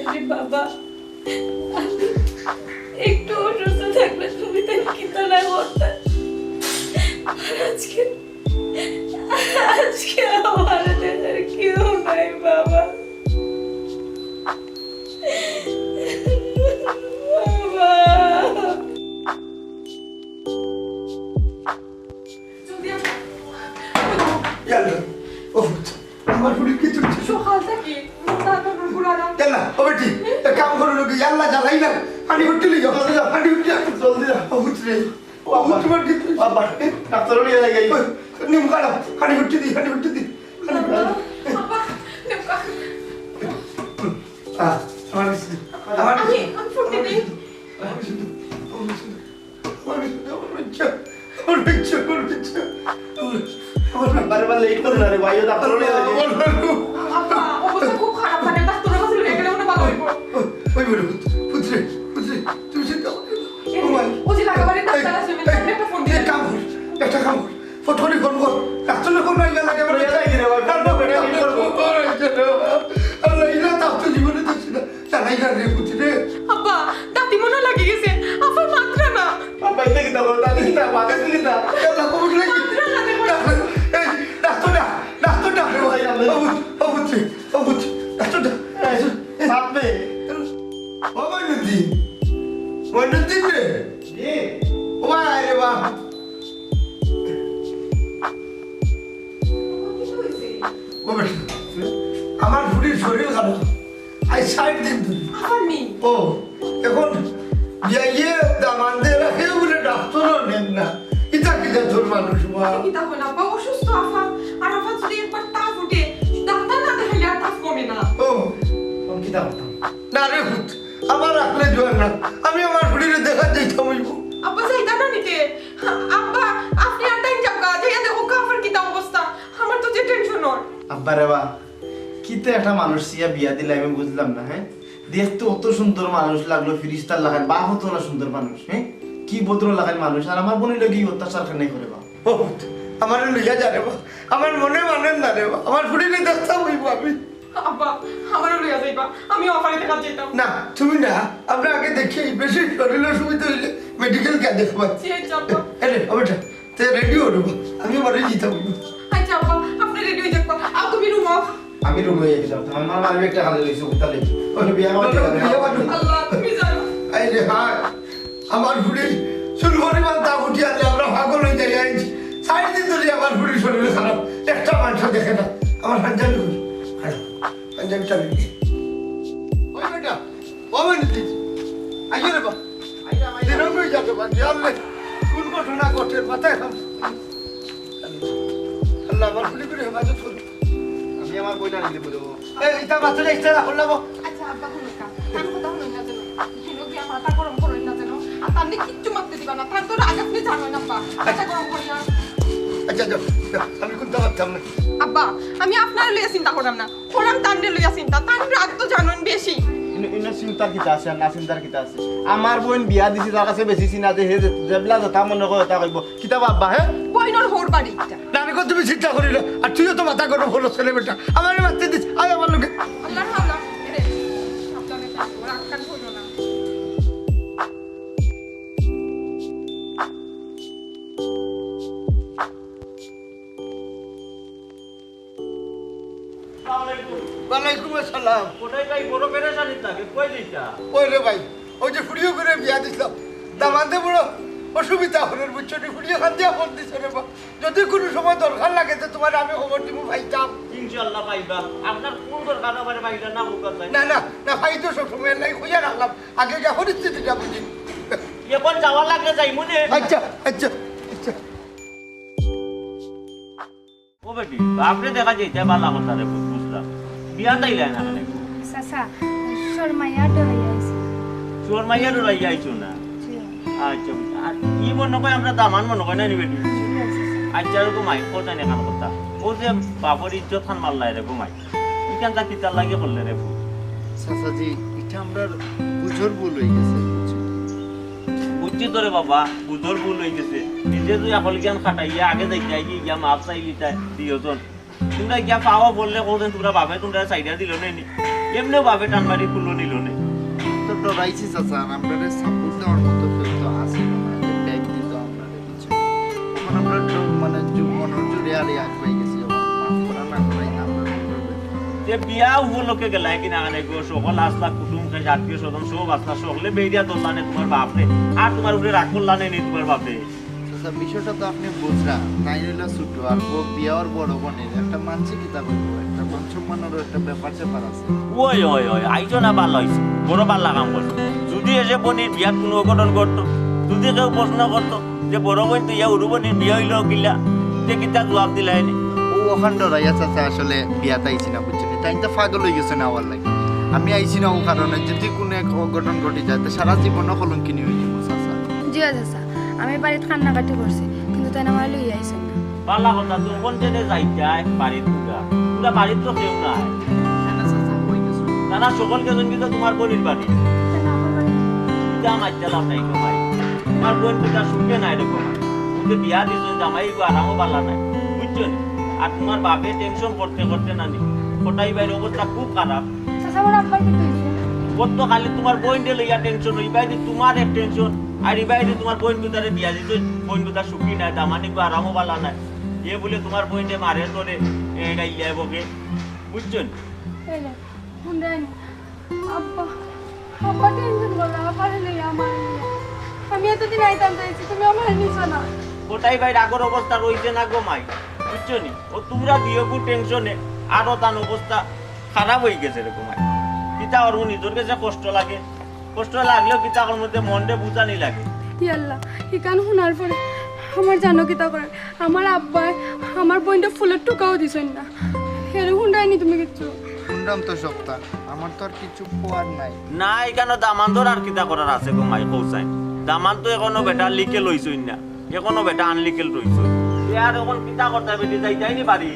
আরে বাবা, একটু অসুস্থ থাকলে তুমি তাই কিতা না করতে? আর আজকে, আজকে আমার দেখার কেউ নাই বাবা। বাবা। ইয়াল্লা, ও পুত, আমার ফুড়ি কিতা হইছে? সকাল থাকি মাথা ঘুরানো। ইয়াল্লা, ও বেটি, এক কাম করো লোকে, ইয়াল্লা জ্বালাই না, পানি উঠতে লিও, পানি উঠতে, জলদি যা, ও পুত রে, ও পুত, তোমার কিতা হইছে? বাবা, ডাক্তার নিয়ে যাই। ওই, নিম কাড়ো, পানি উঠতে দি, পানি উঠতে দি, পানি উঠতে দি। বাবা, বাবা, নিম কাড়ো। আহ, আমার কিছু, আমার কিছু। আমি, আমি ফুটতে দিই। আমার বাচ্চা, আমার বাচ্চা, আমার বাচ্চা। আমার বারে বার লেট করো না রে ভাই, ও ডাক্তার হলে লাগে। আব্বা, অবস্থা খুব খারাপ, মানে ডাক্তারের কাছে নিয়ে গেলে মনে হয় ভালো হইব। ওই, ওই বলে, পুত্রে, পুত্রে, তুমি চিন্তা করো না। ও ভাই। ও যে লাগাবাড়ি ডাক্তার আছে, আমি এই, তাকে একটা ফোন দিই। এক কাম কর, একটা কাম কর। ফট করে ফোন কর। ডাক্তার ফোন নাই, লাগে, আমার বাচ্চা। আল্লাহ, ইলা ডাক্তার জীবনে দেখছি না। চালাই না রে, পুত্রে। আব্বা, দাঁতি মনে লাগি গেছে। আব্বা, মাত্রা না। আব্বা, এটা কিতা বলো? দাঁতি কিতা? মাথা কিতা? আল্লাহ, কবুল নাকি? মাত্রা না, দেখো। এই, ডাক্তার না, ডাক্তার না। ভাই, আল্লাহ। ও পুত, ও পুত্রে, ও পুত, ডাক্তার না। এই, বাপ রে। ও মইনুদ্দিন, মইনুদ্দিন রে। জি। ও ভাই, আয় রে বাপ। ও বেটা, আমার ফুড়ির শরীর খারাপ। আজ চাইর দিন ধরি। আবার নি? ও, এখন বিয়াইয়ে দামান্দে রাখে বলে ডাক্তারও নেন না। ইতা কিতা তোর মানুষ মা? কিতা কইন আব্বা, অসুস্থ আফা। আর আফা যদি একবার তাপ উঠে, ডাক্তার না দেখাইলে আর তাপ কমে না। ও, আমি কিতা করতাম? না রে পুত, আমার রাখলে জোয়ার না। আমি আমার ফুড়িরে দেখা দিতাম অইব। আব্বা যাইতা না নিতে? আব্বা, আপনি আর তাই যাও গা, যাইয়া দেখো গা, আব্বা রে বা, কিতা একটা মানুষ চিয়া বিয়া দিলে আমি বুঝলাম না, হ্যাঁ? দেখতে অত সুন্দর মানুষ লাগলো, ফিরিস্তার লাখান, বাপ অত না সুন্দর মানুষ, হ্যাঁ? কি ভদ্র লাখান মানুষ, আর আমার বইনর লগে ই অত্যাচার কেনে করে বা? ও, আমারে লইয়া যা রে বা, আমার মনে মানে না রে বা, আমার ফুড়িরে দেখতাম অইবো আমি। আব্বা, আমারে লইয়া যাইবা, আমি অফারে দেখা যাইতাম। না, তুমি না, আমরা আগে দেখি, বেশি শরীর অসুবিধা হইলে মেডিকেল কে দেখবা। জি, আচ্ছা, আব্বা। আরে, আবার যা। তে রেডি অ রে বা, আমি বাড়ি যাইতাম। আচ্ছা আব্বা, আপনে রেডি অই যাইবা। আ, তুমি রুমো। আমি রুমো যাইতাম। আমার মা আমি একটা হালে লইছি, উঠতা লইছি। ওই বিয়া আমার বিয়া বানো। আল্লাহ, তুমি জানো। এই রে হায়, আমার ফুড়ি চুল পরিমাণ তা উঠি আনলে আমরা পাগল অই যাই। এই চাইর দিন ধরি আমার ফুড়ির শরীর খারাপ, একটা মানুষ দেখে না। আমার পাঞ্জাবি কই? হায়। পাঞ্জাবিটা নিবি। ওই বেটা, ও মানে দিদি, আইও রে বা। দিন অই যাবে বা, কি আনলে? কোন ঘটনা ঘটে, মাথায় খাম। আল্লাহ, আমার ফুড়ি করে হেফাজত করো। আমি আমার বইন আনি দেবো রে বা। এই, ইতা মাথায় রাখতে না, করলাম। আচ্ছা, আব্বা, হুনো কা। তান কথা হুনইন না যেন। হুনো গিয়া মাথা গরম করইন না যেন। আর তানরে কিচ্ছু মাততে দিবা না। তান তো রাগ আপনে জানইন না, আব্বা। মাথা গরম করিয়া। আচ্ছা, যাও, যাও, আমি কুন্তা পারতাম না। আব্বা, আমি আপনারে লইয়া চিন্তা করলাম না। করলাম তানরে লইয়া চিন্তা। তান রাগ তো জানইন বেশি। ইনো, ইনো চিন্তার কিতা আছে আর না চিন্তার কিতা আছে? আমার বইন বিয়া দিছি, তার কাছে বেশি চিনা যে হে যে-, যেবলা যেতা মনে করে তা কইবো। কিতা বা আব্বা, হে? বইনর হউর বাড়ি ইটা। না রে গো, তুমি চিন্তা করিও না। আর তুইও তো মাথা গরম করস কেনে বেটা। আমারে মাততে দিস, আয় আমার লগে। আল্লাহ, আল্লাহ। এরে, সাবধানে থাকো, রাগ টাগ করিও না। আসসালামু আলাইকুম। ওয়ালাইকুম আসসালাম। কোথায় ভাই, বড় পেরেশানিত লাগে, কই যাইতা? ওই রে ভাই, ওই যে ফুড়িও করে বিয়া দিছলাম, দামান্দে বড় অসুবিধা হলো, বুঝছো নি? ফুড়িও কান্দিয়া ফোন দিছে রে বা। যদি কোনো সময় দরকার লাগে, তো তুমারে আমি খবর দিমু, পাইতাম। ইনশাআল্লাহ পাইবা। আপনার কোন দরকার আমারে পাইবা না, হোক আছে। না, না, না, পাই তো সব সময় নাই, খুঁজে রাখলাম। আগে গিয়া পরিস্থিতিটা বুঝি। এখন যাওয়া লাগলে যাইমু নে। আচ্ছা, আচ্ছা, আচ্ছা। ও বেটি, বাপরে দেখা যাইতে বালা কথা রে, বুঝলাম। বিয়া তাইলে না কেনে? চাচা, শরমাইয়া ডরাইয়া আইছি। শরমাইয়া ডরাইয়া আইছো না? জি। আচ্ছা, আর কি মনে কয় আমরা দামান মনে কয় না নি বেটি? জি, চাচা। আচ্ছা, এরকম আই, কথা নেই, কান কথা। ও যে বাপর ইজ্জত খান মারলা এরকম আই। ইখান তা কিতার লাগি করলে রে? চাচাজি, ইটা আমরার বুঝর ভুল অই গেছে, বুঝছো? বুঝছি তো রে বাবা, বুঝর ভুল অই গেছে। নিজে তুই আকল জ্ঞান খাটাইয়া আগে যাইতে আইগে গিয়া মাফ চাইলি তাই দিও জন। তুমরা গিয়া পাওয়া বললে কও যেন তুমরা বাপে তুমরা সাইডা দিল নে নি। এমনেও বাপে টান মারি কুলো নিল নে। তো ডরাইছি চাচা, আর আমরারে সাপোর্ট দেওয়ার মতো কেউ তো আছে না, যে ব্যাগ দিত আমরারে। এখন আমরা জো-, মানে জো-, মনের জোরে আর এক হয়ে গেছি, এখন মাফ করা না করাই না আমরা করবে। যে বিয়া উপলক্ষে গেলাই কিনা আনে গো, সকল আসলা কুটুম খাই আত্মীয় স্বজন সব আসলা, সকলে বেরিয়া ধরলা নে তুমার বাপরে, আর তুমার উপরে রাগ করলা নে নি তুমার বাপে। চাচা, বিষয়টা তো আপনি বুঝরা, তাই হইলা ছোট, আর ও বিয়া ওর বড় বোনের, একটা মানসিক কিতা করবো, একটা মান সম্মানেরও একটা ব্যাপার স্যাপার আছে। ওই, ওই, ওই, আইছো না, ভালা অইছে, বড় ভালা কাম করছো। যদি এসে বনির বিয়াত কোনো অঘটন ঘটতো, যদি কেউ প্রশ্ন করতো যে বড় বইন তো ইয়া উরু বনির বিয়া হইল কিলা, তে কিতা জবাব দিলাইনি? ও ওখান ডরাইয়া চাচা আসলে বিয়াত আইছি না, বুঝছেন? তাই তো পাগল হয়ে গেছে না আমার লাগে। আমি আইছি না ও কারণে, যদি কোনো এক অঘটন ঘটে যায়, তো সারা জীবনও কলঙ্কিনী হয়ে যাবো চাচা। জি চাচা, আমি বাড়িত কান্নাকাটি করছি, কিন্তু তাই আমার লইয়া আইছেন না। বালা কথা, তখন যেনে যাইতায় বাড়িত পুরা, পুরা বাড়িত তো কেউ নাই। না, না, চাচা, কই গেছো? না, না, সকল গেছইন কিন্তু তুমার বইনর বাড়ি। না, না, আমার বাড়ি। ইতা মাইজ্জা লাভ নাই গো মাই। তুমার বইন দুটা সুখে নাই রে গো মাই। ওকে বিয়া দিছইন জামাই গো আরামও বালা নাই। বুঝছো নি? আর তুমার বাপে টেনশন করতে করতে নানি। কটাই ভাইর অবস্থা খুব খারাপ। চাচা, আমার আব্বার কিতা অইছে? ওর তো খালি তুমার বইনরে লইয়া টেনশন, ওই বাইরে তুমার এক টেনশন। আর এই বাইরে তুমার বইন দুটারে বিয়া দিছইন, বইন দুটা সুখী নাই, দামানি গো আরামও বালা নাই। এ বুলে তুমার বইনরে মারে ধরে, এ, গাইল্লায় বকে। বুঝছো নি? এই নে, হুনরায়নি। আব্বা, আব্বা টেনশন করলা, আব্বারে লইয়া আমারে লইয়া। আমি এতদিন আইতাম চাইছি, তুমি আমারে নিছো না। কটাই ভাইর আগর অবস্থা রইছে না গো মাই, বুঝছো নি? ও তুমরা দিও গো টেনশনে, আরো তান অবস্থা খারাপ হয়ে গেছে রে গো মাই। কিতা করবো, নিজর গেছে কষ্ট লাগে, কষ্ট লাগলেও কিতা করবো, মনটা বুঝানি লাগে। ইয়া আল্লাহ, ইখান হুনার পরে আমার জানো কিতা করে? আমার আব্বায় আমার বইনরে ফুলর টুকাও দিছইন না। হেরে হুনরায়নি তুমি কিচ্ছু? হুনরাম তো সবতা, আমার তো আর কিচ্ছু কওয়ার নাই। না, ইখানো দামান্দর আর কিতা করার আছে গো মাই, কও চাই। দামান্দ তো এখনো বেটা লিকেল অইছইন না, এখনো বেটা আনলিকেল রইছইন। এ আর এখন কিতা করতা বেটি, যাইতায়নি বাড়ি?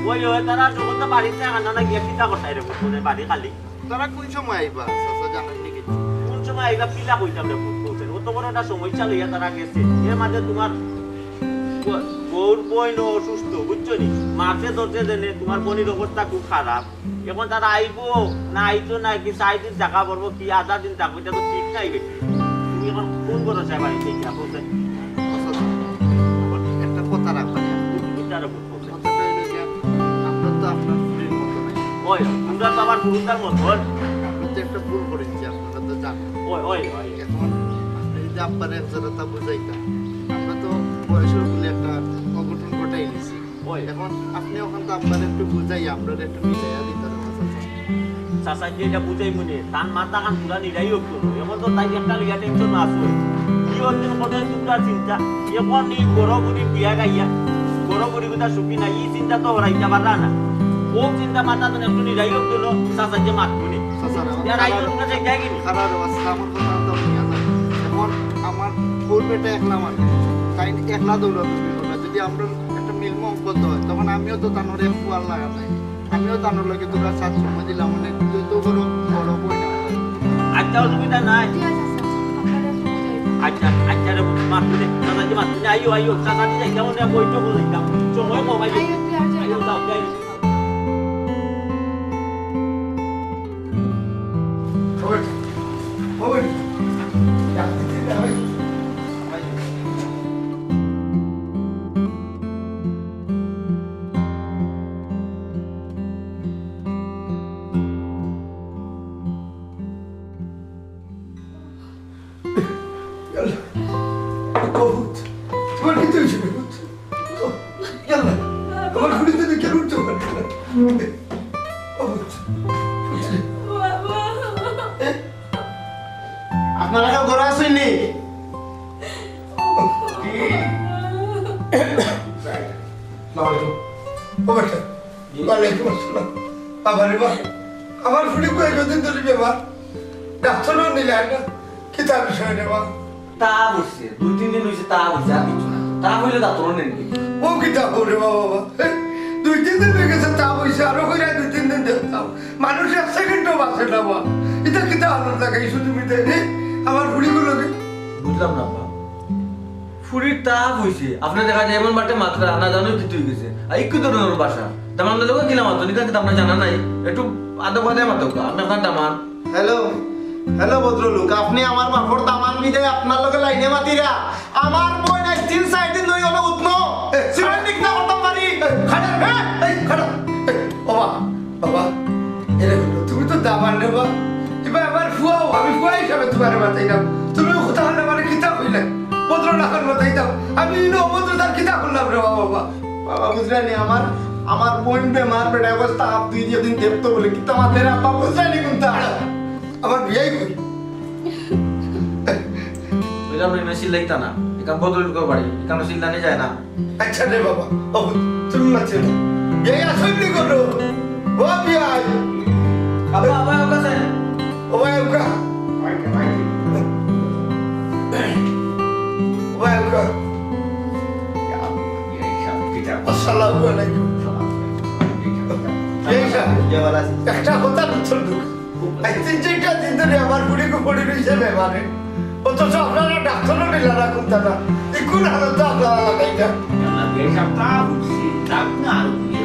ওই, ওই, তারা যখন তো বাড়িতে আনা না গিয়া কিতা করতাই রে, মানে বাড়ি খালি। তারা কোন সময় আইবা? চাচা জানেন নি কিছু? কোন সময় আইবা কিলা কইতাম রে, কোন কোন অত বড় একটা সমস্যা লইয়া তারা গেছে। এর মাঝে তোমার ব-, বউর বইন অসুস্থ, বুঝছো নি? মাঝে ধরছে জেনে তোমার বইনের অবস্থা খুব খারাপ। এখন তারা আইবো না আইতো না কি চার দিন থাকা পড়বো কি আধা দিন থাকবো, এটা তো ঠিক নাই বেটি। তুমি এখন কোন ভরসায় বাড়িতে গিয়া বলতে? আচ্ছা, আচ্ছা। একটা কথা রাখবা। তুমি কিতা রাখবো? কথাটা হইলো গিয়া, আমরা তো আপনার ফুরির মতো নাই। ওই, তোমরা তো আমার ফুরির মতো। আমরা তো একটা ভুল করেছি, আপনারা তো জানেন। ওই, ওই, ওই। এখন আপনি যদি আব্বারে এক জোড়াটা বুঝাইতাম, আমরা তো বয়সের বলে একটা অঘটন ঘটাই নিছি। ওই। এখন আপনি ওখান তো আব্বারে একটু বুঝাই, আমরা একটু মিলাইয়া দিতে পারবো, চাচা। চাচা যে এটা বুঝাই মনে, তার মাথা খান পুরা নিরাই হোক তো। এখন তো তাই একটা লইয়া টেনশন আছে। কি অর্জন করে তোমরা চিন্তা? এখন এই বড় বুড়ি বিয়া গাইয়া, বড় বুড়ি কথা সুখী না, এই চিন্তা তো হরাইতে পারলা না। ও চিন্তা মাথা তো একটু নিরাই হোক তো, চাচা যে মাত মনে। চাচা, না, ইয়ার আইও তোমরা যাই যাই কিনি? খারাপ অবস্থা, আমার কথা তো নিয়ে যাও। এখন আমার ফুল বেটা একলা মানুষ, তাই একলা দৌড়াদৌড়ি করবে। যদি আমরা একটা মিল মহব্বত হয়, তখন আমিও তো তানোর এক ফুয়ার লাগা নাই। আমিও তানোর লগে তোরা সাত সময় দিলাম, মানে, তুই তো বড়, বড় বই না। আচ্ছা, অসুবিধা নাই। জি, আচ্ছা, আচ্ছা, আচ্ছা। আপনারা একটু যাই। আচ্ছা, আচ্ছা রে, মাত দে, চাচা জি, মাত দে, আইও, আইও, চাচা জি, যাই, কেমন রে, বই তো বলে দিতাম। সময় কম, আইও। আইও, তুই আর যাই আইও, না। যাও, যাই। ওই, ওই, ডাক দিতে না, ওই। ইয়াল্লা। ও পুত, তোমার কিতা হইছে রে পুত? ও, ইয়াল্লা। আমার ফুড়ি তো দেখে উঠতে পারে না। ও পুত, পুত রে। এ? আপনারা কেউ ঘরে আছেন নি? আসসালামু আলাইকুম। ও বেটা, ওয়ালাইকুম আসসালাম। বাবা রে বাবা, আমার ফুড়ি কয়েকদিন ধরি বেমার, ডাক্তারও নিলে না। কিতা বিষয় রে বাবা? তাপ উঠছে, দুই তিন দিন হইছে তাপ উঠছে, আর কিছু না। তাপ হইলে ডাক্তারও নেন কি? ও কিতা করে বাবা, বাবা? দুই তিন দিন হয়ে গেছে তাপ হইছে, আরো কইরা দুই তিন দিন দেখতাম। মানুষ এক সেকেন্ডও বাঁচে না বাবা। এটা কিতা হালত লাগাইছো তুমি তাই রে? আমার ফুড়িগুলোকে। বুঝলাম না বাবা। ফুড়ির তাপ হইছে। আপনি দেখা যায় এমন বাটে মাতরা, না জানো কিতা হই গেছে। আর একটু ধরনের ভাষা। দামান লোকে কিলা মাতো, নিকা কিতা আপনার জানা নাই। একটু আদব কায়দায় মাতো, আমি আপনার দামান। হ্যালো, হ্যালো ভদ্রলোক, আপনি আমার বাপর দামান বিদায় আপনার লগে লাইনে মাতিরা। আমার বইন আজ তিন চার দিন ধরে হলো উঠনো। এ, সিমেন্ট ঠিক না করতাম পারি। এ, খাড়া, হ্যাঁ? এই, খাড়া। এ, বাবা, বাবা, এরে হলো, তুমি তো দামান রে বাবা। এবার আমার ফুয়াও, আমি ফুয়া হিসাবে তোমারে বাঁচাইলাম। তুমি কথা হলে আমার কিতা হইলে? ভদ্র না করে বাঁচাইতাম। আমি ইনো অভদ্রতার কিতা করলাম রে বাবা, বাবা? বাবা, বুঝলে নি, আমার, আমার বইন বেমার, বেটা অবস্থা, আপ দুই দিন দেখতো বলে, কিতা মাতের আব্বা, বুঝলে নি কোনটা? আমার বিয়াই কই? বুঝলাম না, এমনি চিল্লাইতা না। এখান বদল করে বাড়ি, এখানে চিল্লানি যায় না। আচ্ছা রে বাবা, ও, তুমি মারছে না। এই আসল কি করো? ও বিয়াই। আব্বা, আব্বা, ওর কাছে। ও ভাই, ওকা। ও ভাই, ওকা। আসসালামু আলাইকুম। এই সাহেব, একটা কথা বুঝছেন তো? এই তিন চারটা দিন ধরে আমার বুড়ি কুপুরি রয়েছে বেমারে। অথচ আপনারা ডাক্তারও নিলা না কোনটা না। এই কোন হালত আপনারা লাগাইটা? এই সাহেব, তা বুঝছি। যাক না, আর কি।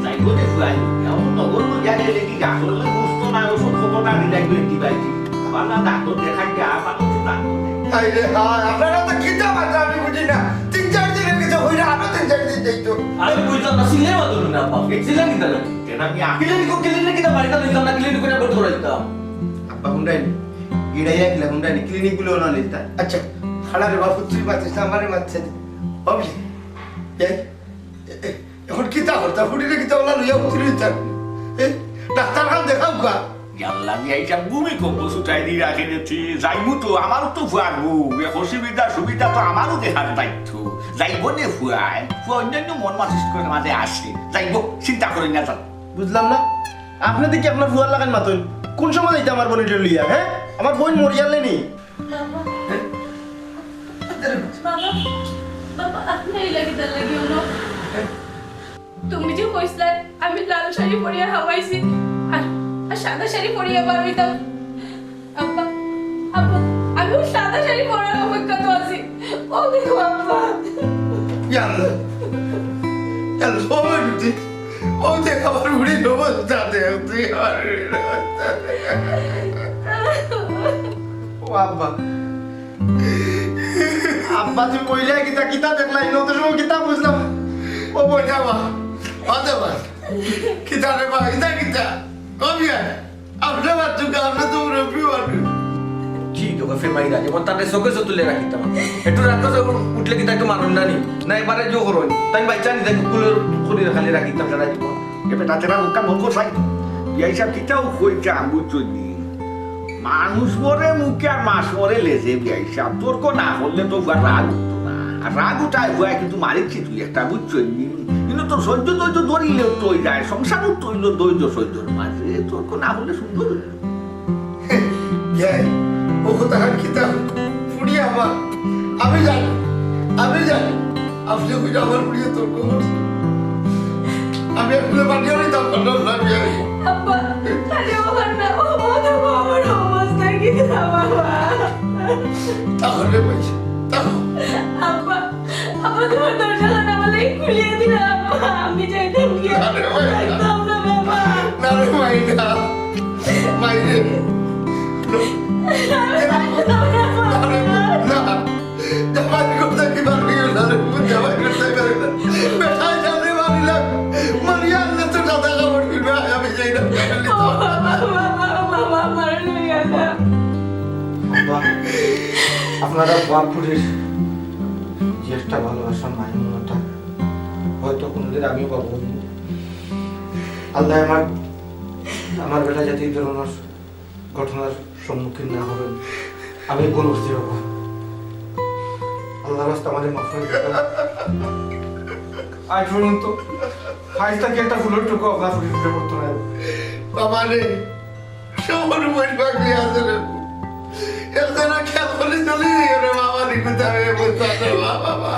যাইবো দে ফুয়াই। এখন নগর লইয়া গেলে কি ডাক্তার লই বুঝতো না, ওষুধ কত না দিলাই তো অ্যান্টিবায়োটিক। আবার না ডাক্তার দেখাই যা, আবার ওষুধ ডাক্তার দেয়। হায় রে হায়, আপনারা তো কিতা মাত্রা আমি বুঝি না। তিন চার দিনের কিছু হইলে আরো তিন চার দিন যাইতো। আমি বুঝতাম না, সিলাই মাত্র না, বাপ। সিলাই কিতা লাগে? কেন আমি আ- ক্লিনিক, ক্লিনিক কিতা বাড়িটা দিতাম না, ক্লিনিক করে ভর্তি করাইতাম। আব্বা হুন্ডাই নি। গিড়াইয়া গেলে হুন্ডাই নি, ক্লিনিক গুলো না নিতা। আচ্ছা, খালা রে বাপু, তুই মাতিস না, আমারে মাতছে। বাবু, এই, এ-, এ-, এখন কিতা করতা? ফুড়িরে কিতা ওলা লইয়া উঠতে রইতাম? এ, ডাক্তার খান দেখাও গা। ইয়াল্লা, আমি এইটা ভূমিকম্প ছুটাই দিয়ে রাখে দিচ্ছি। যাইমু তো, আমারও তো ফুয়ার বউ। এ অসুবিধা সুবিধা তো আমারও দেখার দায়িত্ব। যাইবো নে ফুয়ায়। ফুয়া অন্যান্য মন মানসিক করে মাঝে আসে। যাইবো, চিন্তা করি না যান। বুঝলাম না। আপনি দেখি আপনার ফুয়ার লাগান মাতইন। কোন সময় যাইতে আমার বোনের লইয়া, হ্যাঁ? আমার বোন মরিয়ালে নি। বাবা, বাবা, বাবা, আপনি এই লাগি তার লাগি হলো। তুমি যে কইছলায়, লাল শাড়ি পরিয়া হাওয়াইছি, আর, আর সাদা শাড়ি পরিয়া বার হইতাম। আব্বা, আব্বা, আমি ওই সাদা শাড়ি পরার অপেক্ষা তো আছি। ও দেখো আব্বা। ইয়াল্লা, ইয়াল্লা, ও বেটি, ও দেখ আমার বুড়ির অবস্থা, দেখ তুই আমার বুড়ির অবস্থা। ও আব্বা, আব্বা, তুমি বইলে কিতা, কিতা দেখলা? এই নতুন সময় কিতা বুঝলাম? ও বইটা মা, বাদে মা। কিতা রে মা, কিতা, কিতা? কবি আর? আপনি বাচ্চু, আপনি তো মুরব্বী মানুষ। জি, তো ফে মাইরা, যেমন তাতে চোখে চোখ তুলে রাখিতাম। একটু রাখো তো, উঠলে কিতা একটু মারুন না নি? না, এবারে জো করো। তাই বাচ্চা নি দেখো, কুলে খুলি খালি রাখিতাম সারা জীবন। এ বেটা, তেরা মুখটা বন্ধ কর, সাই। বিয়াই সাহেব, কিতাও কইতাম, বুঝছো নি? মানুষ মরে মুখে আর মাছ মরে লেজে, বিয়াই সাহেব। তর্ক না করলে তো উহার রাগ উঠতো না। আর রাগ উঠায় উহায় কিন্তু মারিচ্ছি তুই একটা, বুঝছো নি? কিন্তু তোর সহ্য ধৈর্য ধরিলে তো হয়ে যায়। সংসারও তো হইল ধৈর্য সহ্যর মাঝে। তর্ক না হলে সুন্দর হইল। বিয়াই, ও কথা আর কিতা? ফুড়ি আমার। আমি জানি, আমি জানি। আপনি কইরা আমার ফুড়িয়ে তর্ক করছে। আমি আসলে মানিয়া নিতাম পারলাম না, বিয়াই। আব্বা, আরে ও না, ও, ও দেখো আমার অবস্থা কি, বাবা। তাহলে ভাই, তাহলে আব্বা, আব্বা, তোমার দরজা খান আমার লাগি খুলিয়া দিলাম, আব্বা, আমি যাইতাম কি? আরে ভাই। যাইতাম না, বাবা। না রে ভাই, না। ভাই রে। না, না, না, না। জামাই করতে কি পারবি না রে? জামাই করতে পারবি না। বেটায় জানে মারিলাম। মারিয়া আনলে তো সাদা কাপড় কিনবে, আমি যাই না। ও বাবা, বাবা, বাবা, বাবা, মারো না, ইয়া না। আব্বা, আপনারা বাপুরের যে একটা ভালোবাসা, মায়া মমতা, হয়তো কোনোদিন আমিও পাবো। আল্লাহ আমার, আমার বেটা যাতে এই ধরনের ঘটনার সম্মুখীন না হবেন, আমি ভুল করছি বাবা। আল্লাহর রাস্তা আমাদের মাফ করে দেবেন। আজ পর্যন্ত আজ তাকে একটা ফুলের টুকু আপনার ফুটে ফুটে পড়তো না। বাবা রে, সবর উপর পাগলি আছে রে। একজনে খেয়াল করে চলে যাই রে বাবা, রে কোথায় বলতে আছে বাবা, বাবা।